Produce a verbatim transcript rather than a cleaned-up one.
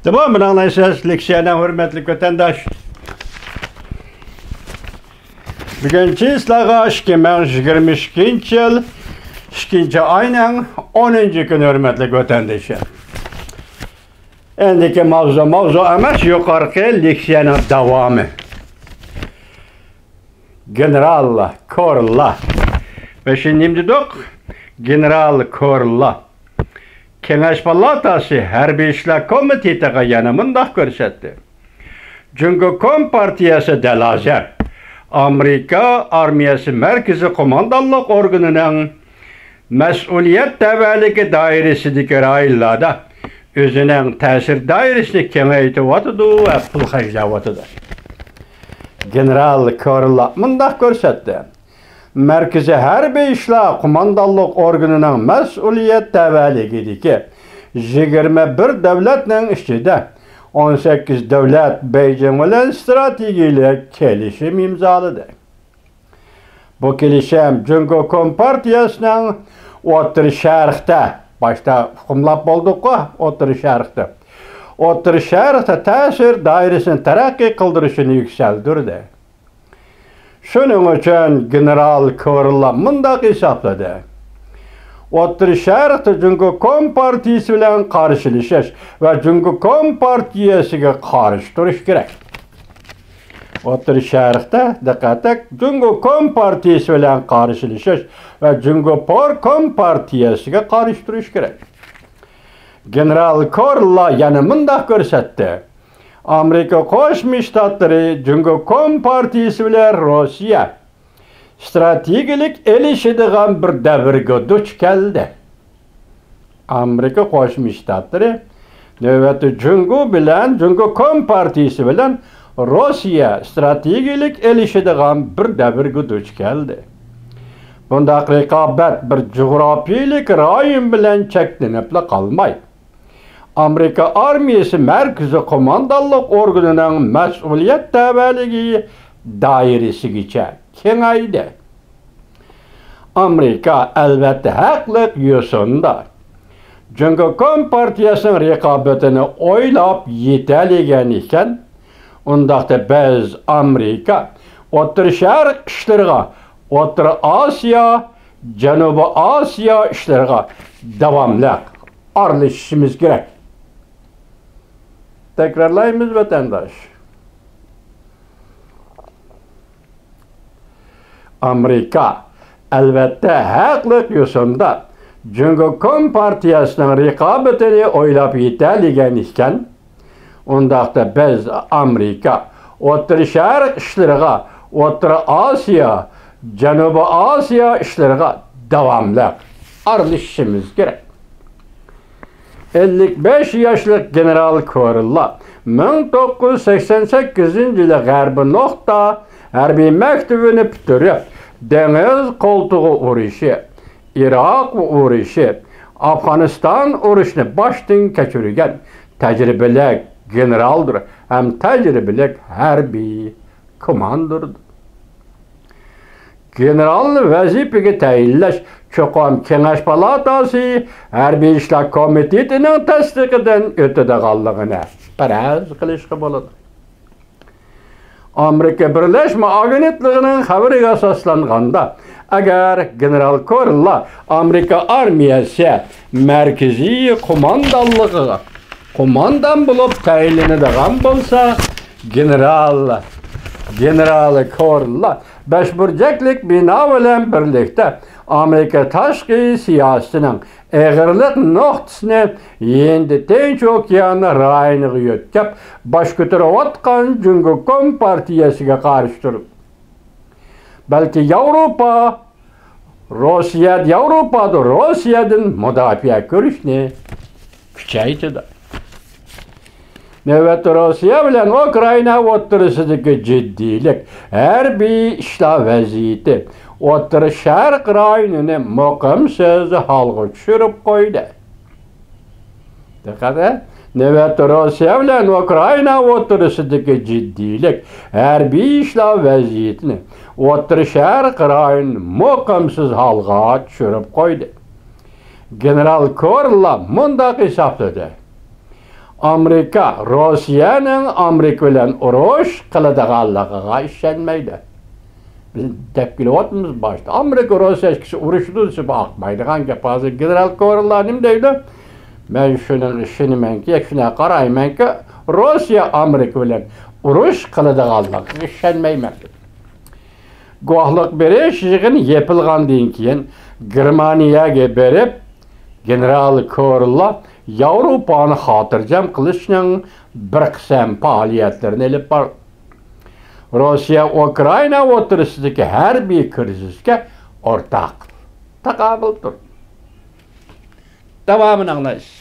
داۋامىنى ئاڭلايسىز، لېكسىيەنىڭ ھۆرمەتلىك ۋەتەنداش. بۈگۈن چىسلاغا ئىككى مىڭ يىگىرمە ئىككىنچى يىل، ئىككىنچى ئاينىڭ ئونىنچى كۈنى، ھۆرمەتلىك ۋەتەنداشلار. ئەندىكى ماۋزۇ، ماۋزۇ ئەمەس، يۇقىرىقى لېكسىيەنىڭ داۋامى. گېنېرال كورلا. بېشى نېمە دېدۇق؟ گېنېرال كورلا. كېڭەش پالاتاسى ھەربىي ئىشلار كومىتېتىغا يەنە مۇنداق كۆرسەتتى. جۇڭگو كومپارتىيەسى دەل ھازىر ئامېرىكا ئارمىيەسى مەركىزىي قوماندانلىق ئورگىنىنىڭ مەسئۇلىيەت تەۋەلىكى دائىرىسىدىكى رايونلاردا ئۆزىنىڭ تەسىر دائىرىسىنى كېڭەيتىۋاتىدۇ ۋە پۇل خەجلەۋاتىدۇ. گېنېرال كورلا مۇنداق كۆرسەتتى. مەركىزىي ھەربىي ئىشلار قوماندانلىق ئورگىنىنىڭ مەسئۇلىيەت تەۋەلىكىدىكى يىگىرمە بىر دۆلەتنىڭ ئىچىدە ئون سەككىز دۆلەت بېيجىڭ بىلەن ئىستراتېگىيەلىك كېلىشىم ئىمزالىدى. بۇ كېلىشىم جۇڭگو كومپارتىيەسىنىڭ ئوتتۇرا شەرقتە، باشتا ئۇقۇملاپ بولدۇققۇ، ئوتتۇرا شەرقتە، ئوتتۇرا شەرقتە تەسىر دائىرىسىنى تەرەققىي قىلدۇرۇشىنى يۈكسەلدۈردى. شۇنىڭ ئۈچۈن گېنېرال كورلا مۇنداق ھېسابلىدى: ئوتتۇرا شەرقتە جۇڭگو كومپارتىيىسى بىلەن قارشىلىشىش ۋە جۇڭگو كومپارتىيىسىگە قارشى تۇرۇش كېرەك. ئوتتۇرا شەرقتە، دىققەت، جۇڭگو كومپارتىيىسى بىلەن قارشىلىشىش ۋە جۇڭگو پور كومپارتىيىسىگە قارشى تۇرۇش كېرەك. گېنېرال كورلا يەنە مۇنداق كۆرسەتتى: ئامېرىكا قوشما شتاتلىرى جۇڭگو كومپارتىيىسى بىلەن روسىيە ئىستراتېگىيەلىك ئېلىشىدىغان بىر دەۋرگە دۇچ كەلدى. ئامېرىكا قوشما شتاتلىرى نۆۋەتتە جۇڭگو بىلەن، جۇڭگو كومپارتىيىسى بىلەن روسىيە ئىستراتېگىيەلىك ئېلىشىدىغان بىر دەۋرگە دۇچ كەلدى. بۇنداق رىقابەت بىر جۇغراپىيەلىك رايون بىلەن چەكلىنىپلا قالماي، ئامېرىكا ئارمىيىسى مەركىزىي قوماندانلىق ئورگىنىنىڭ مەسئۇلىيەت تەۋەلىكى دائىرىسىگىچە كېڭەيدى. ئامېرىكا، ئەلۋەتتە، ھەقلىق يوسۇندا جۇڭگو كومپارتىيەسىنىڭ رىقابىتىنى ئويلاپ يېتەلىگەن ئىكەن، ئۇنداقتا بىز ئامېرىكا ئوتتۇرا شەرق ئىشلىرىغا، ئوتتۇرا ئاسىيا، جەنۇبىي ئاسىيا ئىشلىرىغا داۋاملىق ئارىلىشىشىمىز كېرەك. تەكرارلايمىز، ۋەتەنداش. ئامېرىكا، ئەلۋەتتە، ھەقلىق يوسۇندا جۇڭگو كومپارتىيەسىنىڭ رىقابىتىنى ئويلاپ يېتەلىگەن ئىكەن، ئۇنداقتا بىز ئامېرىكا ئوتتۇرا شەرق ئىشلىرىغا، ئوتتۇرا ئاسىيا، جەنۇبىي ئاسىيا ئىشلىرىغا داۋاملىق ئارىلىشىشىمىز كېرەك. ئەللىك بەش ياشلىق گېنېرال كورلا مىڭ توققۇز يۈز سەكسەن سەككىزىنچى يىلى غەربىي نۇقتا ھەربىي مەكتىۋىنى پۈتتۈرۈپ، دېڭىز قولتۇقى ئۇرۇشى، ئىراق ئۇرۇشى، ئافغانىستان ئۇرۇشىنى باشتىن كەچۈرگەن تەجرىبىلىك گېنېرالدۇر ھەم تەجرىبىلىك ھەربىي كوماندىردۇر. گېنېرالنى ۋەزىپىگە تەيىنلەش چوقۇم كېڭەش پالاتاسى ھەربىي ئىشلار كومىتېتىنىڭ تەستىقىدىن ئۆتىدىغانلىقىنى پەرەز قىلىشقا بولىدۇ. ئامېرىكا بىرلەشمە ئاگېنتلىقىنىڭ خەۋىرىگە ئاساسلانغاندا، ئەگەر گېنېرال كورلا ئامېرىكا ئارمىيەسى مەركىزىي قوماندانلىقىغا قوماندان بولۇپ تەيىنلىنىدىغان بولسا، گېنېرال، گېنېرال كورلا بەشبۇرجەكلىك بىنا بىلەن بىرلىكتە ئامېرىكا تاشقى سىياسىتىنىڭ ئېغىرلىق نۇقتىسىنى ھىندى تىنچ ئوكيان رايونىغا يۆتكەپ، باش كۆتۈرۈۋاتقان جۇڭگو كومپارتىيەسىگە قارشى تۇرۇپ، بەلكى ياۋروپا، روسىيە، ياۋروپادا روسىيەدىن مۇداپىئە كۆرۈشنى كۈچەيتىدۇ. نۆۋەتتە روسىيە بىلەن ئۇكرائىنا ئوتتۇرىسىدىكى جىددىيلىك، ھەربىي ئىشلار ۋەزىيىتى ئوتتۇرا شەرق رايونىنى مۇقىمسىز ھالغا چۈشۈرۈپ قويدى. دىققەت، نۆۋەتتە روسىيە بىلەن ئۇكرائىنا ئوتتۇرىسىدىكى جىددىيلىك، ھەربىي ئىشلار ۋەزىيىتىنى ئوتتۇرا شەرق رايونىنى مۇقىمسىز ھالغا چۈشۈرۈپ قويدى. گېنېرال كورلا مۇنداق ھېسابلىدى: ئامېرىكا روسىيەنىڭ ئامېرىكا بىلەن ئۇرۇش قىلىدىغانلىقىغا ئىشەنمەيدۇ. بىز دەپ كېلىۋاتىمىز باشتا، ئامېرىكا روسىيە ئىككىسى ئۇرۇشىدۇ دېسە، بۇ ئاقمايدىغان گەپ. ھازىر گېنېرال كورېللار نېمە دەيدۇ؟ مەن شۇنىڭغا ئىشىنىمەنكى، شۇنى قارايمەنكى، روسىيە ئامېرىكا بىلەن ئۇرۇش قىلىدىغانلىقىغا ئىشەنمەيمەن. گۇۋاھلىق بېرىش يىغىنى يېپىلغاندىن كېيىن، گېرمانىيەگە بېرىپ، گېنېرال كورېللا ياۋروپانى خاتىرجەم قىلىشنىڭ بىر قىسىم پائالىيەتلىرىنى ئېلىپ باردى. روسىيە ئۇكرائىنا ئوتتۇرىسىدىكى ھەربىي كىرىزىسكە ئورتاق تاقابىل تۇردى. داۋامىنى ئاڭلايسىز.